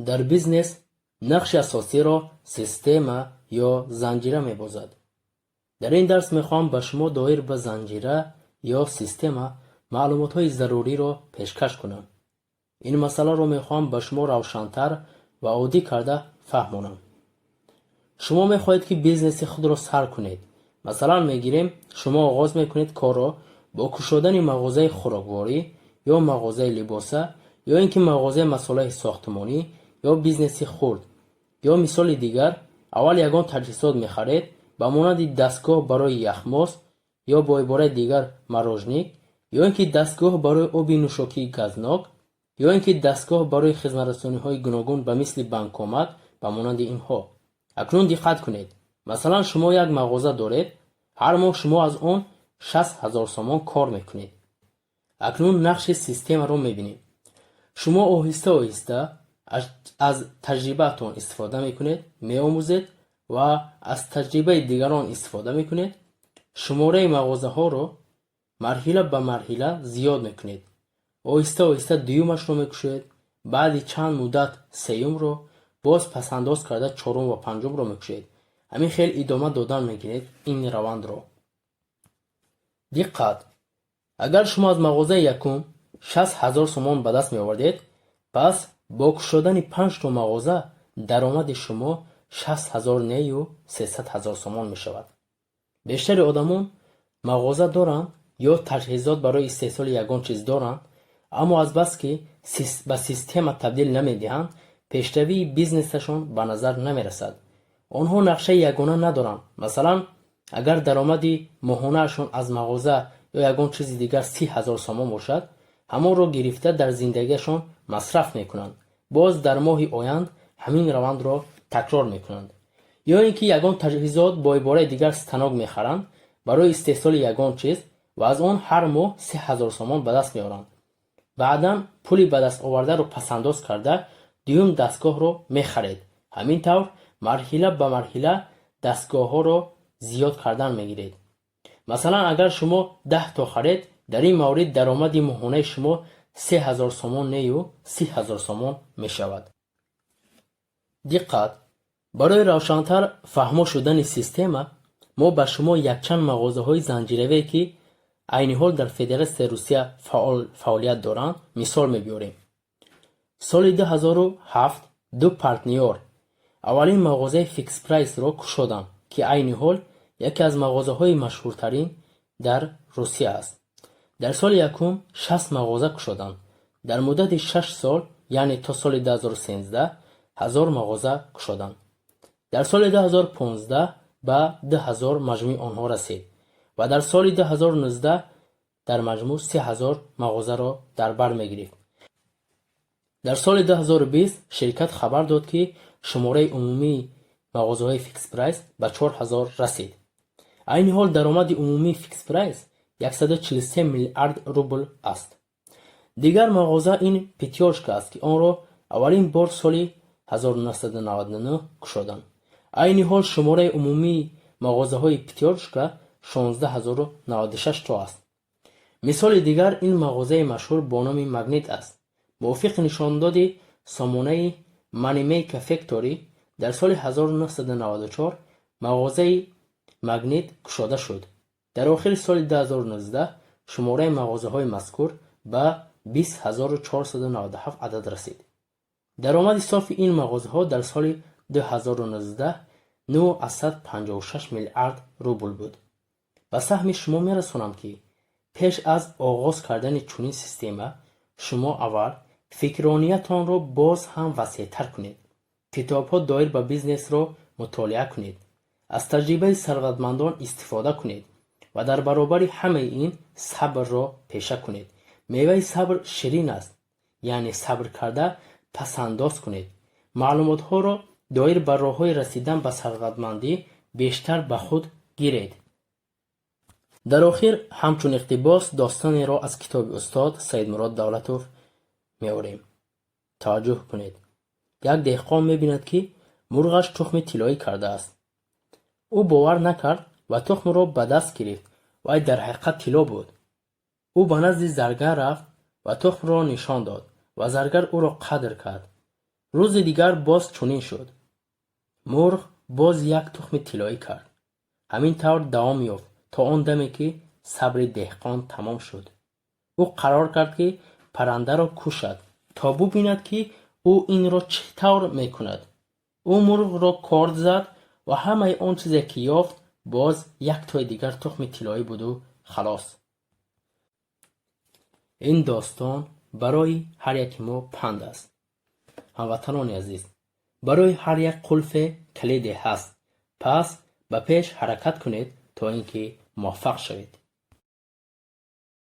Дар бизнес нақши асосиро система ё занҷира мебозад. Дар ин дарс мехоҳам ба шумо доир ба занҷира ё система маълумотҳои заруриро пешкаш кунам. Ин масъаларо мехоҳам ба шумо равшантар ва оддӣ карда фаҳмонам. Шумо мехоҳед, ки бизнеси худро сар кунед. Масалан мегирем, шумо оғоз мекунед корро бо кушодани мағозаи хӯрокворӣ ё мағозаи либоса ё ин ки мағозаи масолеҳи сохтмонӣ ё бизнеси хурд, ё мисоли дигар, аввал ягон таҷҳизот мехаред, ба монанди дастгоҳ барои яхмоз ё бо ибораи дигар мороженик, ё ин ки дастгоҳ барои оби нӯшокии газнок, ё ин ки дастгоҳ барои хизматрасониҳои гуногун, ба мисли банкомат, ба монанди инҳо. Акнун диққат кунед. Масалан, шумо як мағоза доред, ҳар моҳ шумо аз он 60 000 сомон кор мекунед. Акнун нақши системаро мебинем. Шумо оҳиста оҳиста аз таҷрибаатон истифода мекунед, меомӯзед ва аз таҷрибаи дигарон истифода мекунед, шумораи мағозаҳоро марҳила ба марҳила зиёд мекунед. Оҳиста оҳиста дуюмашро мекушоед, баъди чанд муддат сеюмро, боз пасандоз карда чорум ва панҷумро мекушоед. Ҳамин хел идома додан мегиред ин равандро. Диққат! Агар шумо аз мағозаи якум 60 000 сомон ба даст меовардед, пас бо кушодани панҷто мағоза даромади шумо 60 000 нею 300 000 сомон мешавад. Бештари одамон мағоза доранд ё таҷҳизот барои истеҳсоли ягон чиз доранд, аммо азбаски ба система табдил намедиҳанд, пешравии бизнесашон ба назар намерасад. Онҳо нақшаи ягона надоранд. Масалан, агар даромади моҳонаашон аз мағоза ё ягон чизи дигар 30 000 сомон бошад, ҳамонро гирифта дар зиндагиашон масраф мекунанд, боз дар моҳи оянд ҳамин равандро такрор мекунанд. Ё ин ки ягон таҷҳизот, бо ибораи дигар станок мехаранд барои истеҳсоли ягон чиз ва аз он ҳар моҳ 3000 сомон ба даст меоранд. Баъдан пули ба даст овардаро пасандоз карда дуюм дастгоҳро мехаред. Ҳамин тавр марҳила ба марҳила дастгоҳҳоро зиёд кардан мегиред. Масалан, агар шумо 10 то харед, дар ин маврид даромади моҳонаи шумо 3000 сомон нею 30 000 сомон мешавад. Диққат! Барои равшантар фаҳмо шудани система мо ба шумо якчанд мағозаҳои занҷиравие, ки айни ҳол дар Федератсияи Русия фаъолият доранд, мисол мебиёрем. Соли 2007 ду партнёр аввалин мағозаи «Фикс Прайсро» кушоданд, ки айни ҳол яке аз мағозаҳои машҳуртарин дар Русия аст. Дар соли якум 60 мағоза кушоданд. Дар муддати 6 сол, яъне то соли 2013, 1000 мағоза кушоданд. Дар соли 2015 ба 2000 маҷмӯи онҳо расид ва дар соли 2019 дар маҷмӯъ 3000 мағозаро дар бар мегирифт. Дар соли 2020 ширкат хабар дод, ки шумораи умумии мағозаҳои «Фикс Прайс» ба 4000 расид. Айни ҳол даромади умумии «Фикс Прайс» 143 миллиард рубл аст. Дигар мағоза ин «Пятёрочка» аст, ки онро аввалин бор соли 1999 кушоданд. Айни ҳол шумораи умумии мағозаҳои «Пятёрочка» 16 096 то аст. Мисоли дигар ин мағозаи машҳур бо номи «Магнит» аст. Мувофиқи нишондоди сомонаи Moneymaker Factory, дар соли 1994 мағозаи «Магнит» кушода шуд. Дар охири соли 2019 шумораи мағозаҳои мазкур ба 20 497 адад расид. Даромади софи ин мағозаҳо дар соли 2019 9,56 миллиард рубл буд. Ба саҳми шумо мерасонам, ки пеш аз оғоз кардани чунин система шумо аввал фикррониятонро боз ҳам васеътар кунед, китобҳо доир ба бизнесро мутолиа кунед, аз таҷрибаи сарватмандон истифода кунед ва дар баробари ҳамаи ин сабрро пеша кунед. Меваи сабр ширин аст, яъне сабр карда пасандоз кунед. Маълумотҳоро доир ба роҳҳои расидан ба сарватмандӣ бештар ба худ гиред. Дар охир ҳамчун иқтибос достонеро аз китоби устод Саидмурод Давлатов меорем. Таваҷҷӯҳ кунед. Як деҳқон мебинад, ки мурғаш тухми тиллоӣ кардааст. Ӯ бовар накард ва тухмро ба даст гирифт. Вай дар ҳақиқат тилло буд. Ӯ ба назди заргар рафт ва тухмро нишон дод ва заргар ӯро қадр кард. Рӯзи дигар боз чунин шуд. Мурғ боз як тухми тиллоӣ кард. Ҳамин тавр давом ёфт то он даме, ки сабри деҳқон тамом шуд. Ӯ қарор кард, ки паррандаро кушад, то бубинад, ки ӯ инро чӣ тавр мекунад. Ӯ мурғро корд зад ва ҳамаи он чизе, ки ёфт, боз яктои дигар тухми тиллоӣ буду халос. Ин достон барои ҳар яки мо панд аст. Ҳамватанони азиз, барои ҳар як қулфе калиде ҳаст, пас ба пеш ҳаракат кунед, то ин ки муваффақ шавед.